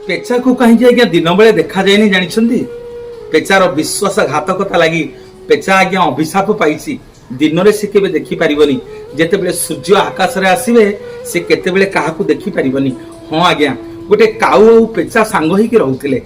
ପେଚାକୁ କାହିଁକି ଆଜ୍ଞା ଦିନବେଳେ ଦେଖାଯାଏନି ଜାଣିଛନ୍ତି? ପେଚାର ବିଶ୍ୱାସଘାତକତା ଲାଗି ପେଚା ଆଜ୍ଞା ଅଭିଶାପ ପାଇଛି। ଦିନରେ ସେ କେବେ ଦେଖିପାରିବନି। ଯେତେବେଳେ ସୂର୍ଯ୍ୟ ଆକାଶରେ ଆସିବେ, ସେ କେତେବେଳେ କାହାକୁ ଦେଖିପାରିବନି। ହଁ ଆଜ୍ଞା, ଗୋଟେ କାଉ ଆଉ ପେଚା ସାଙ୍ଗ ହେଇକି ରହୁଥିଲେ।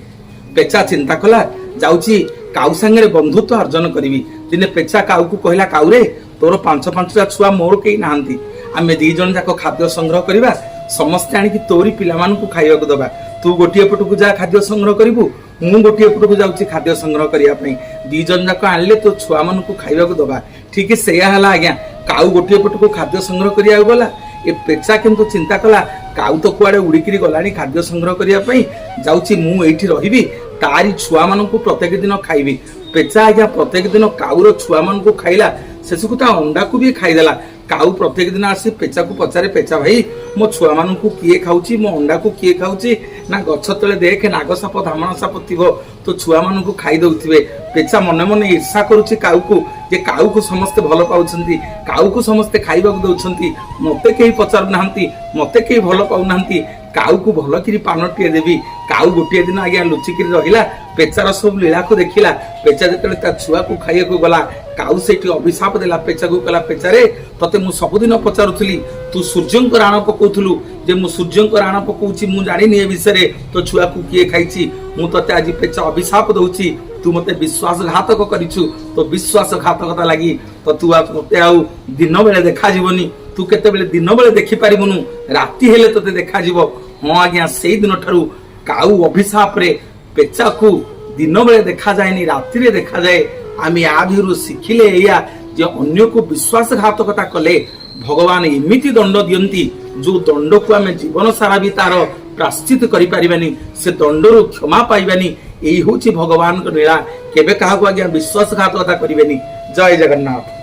ପେଚା ଚିନ୍ତା କଲା, ଯାଉଛି କାଉ ସାଙ୍ଗରେ ବନ୍ଧୁତ୍ୱ ଅର୍ଜନ କରିବି। ଦିନେ ପେଚା କାଉକୁ କହିଲା, "କାଉରେ, ତୋର ପାଞ୍ଚ ପାଞ୍ଚଟା ଛୁଆ, ମୋର କେହି ନାହାନ୍ତି। ଆମେ ଦି ଜଣ ଯାକ ଖାଦ୍ୟ ସଂଗ୍ରହ କରିବା, ସମସ୍ତେ ଆଣିକି ତୋରି ପିଲାମାନଙ୍କୁ ଖାଇବାକୁ ଦବା। ତୁ ଗୋଟିଏ ପଟକୁ ଯା ଖାଦ୍ୟ ସଂଗ୍ରହ କରିବୁ, ମୁଁ ଗୋଟିଏ ପଟକୁ ଯାଉଛି ଖାଦ୍ୟ ସଂଗ୍ରହ କରିବା ପାଇଁ। ଦି ଜଣ ଯାକ ଆଣିଲେ ତୋ ଛୁଆମାନଙ୍କୁ ଖାଇବାକୁ ଦବା।" ଠିକ ସେଇଆ ହେଲା ଆଜ୍ଞା। କାଉ ଗୋଟିଏ ପଟକୁ ଖାଦ୍ୟ ସଂଗ୍ରହ କରିବାକୁ ଗଲା। ଏ ପେଚା କିନ୍ତୁ ଚିନ୍ତା କଲା, କାଉ ତ କୁଆଡେ ଉଡ଼ିକିରି ଗଲାଣି ଖାଦ୍ୟ ସଂଗ୍ରହ କରିବା ପାଇଁ, ଯାଉଛି ମୁଁ ଏଇଠି ରହିବି, ତାରି ଛୁଆମାନଙ୍କୁ ପ୍ରତ୍ୟେକ ଦିନ ଖାଇବି। ପେଚା ଆଜ୍ଞା ପ୍ରତ୍ୟେକ ଦିନ କାଉର ଛୁଆମାନଙ୍କୁ ଖାଇଲା। ଶେଷକୁ ତା ଅଣ୍ଡାକୁ ବି ଖାଇଦେଲା। କାଉ ପ୍ରତ୍ୟେକ ଦିନ ଆସି ପେଚାକୁ ପଚାରେ, "ପେଚା ଭାଇ, ମୋ ଛୁଆମାନଙ୍କୁ କିଏ ଖାଉଛି? ମୋ ଅଣ୍ଡାକୁ କିଏ ଖାଉଛି?" ନା, "ଗଛ ତଳେ ଦେଖେ, ନାଗ ସାପ, ଧାମଣ ସାପ ଥିବ, ତୋ ଛୁଆମାନଙ୍କୁ ଖାଇ ଦଉଥିବେ।" ପେଚା ମନେ ମନେ ଈର୍ଷା କରୁଛି କାଉକୁ ଯେ କାଉକୁ ସମସ୍ତେ ଭଲ ପାଉଛନ୍ତି, କାଉକୁ ସମସ୍ତେ ଖାଇବାକୁ ଦଉଛନ୍ତି, ମତେ କେହି ପଚାରୁନାହାନ୍ତି, ମତେ କେହି ଭଲ ପାଉନାହାନ୍ତି। କାଉକୁ ଭଲ କିରି ପାନଟିଏ ଦେବି। କାଉ ଗୋଟିଏ ଦିନ ଆଜ୍ଞା ଲୁଚିକିରି ରହିଲା, ପେଚାର ସବୁ ଲୀଳାକୁ ଦେଖିଲା। ପେଚା ଯେତେବେଳେ ତା ଛୁଆକୁ ଖାଇବାକୁ ଗଲା, କାଉ ସେଇଠି ଅଭିଶାପ ଦେଲା ପେଚାକୁ। କହିଲା, "ପେଚାରେ, ତତେ ମୁଁ ସବୁଦିନ ପଚାରୁଥିଲି, ତୁ ସୂର୍ଯ୍ୟଙ୍କ ରାଣ ପକଉଥିଲୁ ଯେ ମୁଁ ସୂର୍ଯ୍ୟଙ୍କ ରାଣ ପକଉଛି, ମୁଁ ଜାଣିନି ଏ ବିଷୟରେ ତୋ ଛୁଆକୁ କିଏ ଖାଇଛି। ମୁଁ ତତେ ଆଜି ପେଚା ଅଭିଶାପ ଦଉଛି। ତୁ ମତେ ବିଶ୍ୱାସଘାତକ କରିଛୁ। ତୋ ବିଶ୍ୱାସଘାତକତା ଲାଗି ତ ତୁ ଆଉ ମତେ ଆଉ ଦିନ ବେଳେ ଦେଖାଯିବନି। ତୁ କେତେବେଳେ ଦିନ ବେଳେ ଦେଖିପାରିବୁନୁ, ରାତି ହେଲେ ତତେ ଦେଖାଯିବ।" ହଁ ଆଜ୍ଞା, ସେଇ ଦିନ ଠାରୁ କାଉ ଅଭିଶାପରେ ପେଚାକୁ ଦିନ ବେଳେ ଦେଖାଯାଏନି, ରାତିରେ ଦେଖାଯାଏ। ଆମେ ୟା ଦେହରୁ ଶିଖିଲେ ଏଇଆ ଯେ ଅନ୍ୟକୁ ବିଶ୍ୱାସଘାତକତା କଲେ ଭଗବାନ ଏମିତି ଦଣ୍ଡ ଦିଅନ୍ତି, ଯୋଉ ଦଣ୍ଡକୁ ଆମେ ଜୀବନ ସାରା ବି ତାର ପ୍ରାଶ୍ଚିତ କରିପାରିବାନି, ସେ ଦଣ୍ଡରୁ କ୍ଷମା ପାଇବାନି। ଏଇ ହଉଛି ଭଗବାନଙ୍କ ଲୀଳା। କେବେ କାହାକୁ ଆଜ୍ଞା ବିଶ୍ୱାସଘାତକତା କରିବେନି। ଜୟ ଜଗନ୍ନାଥ।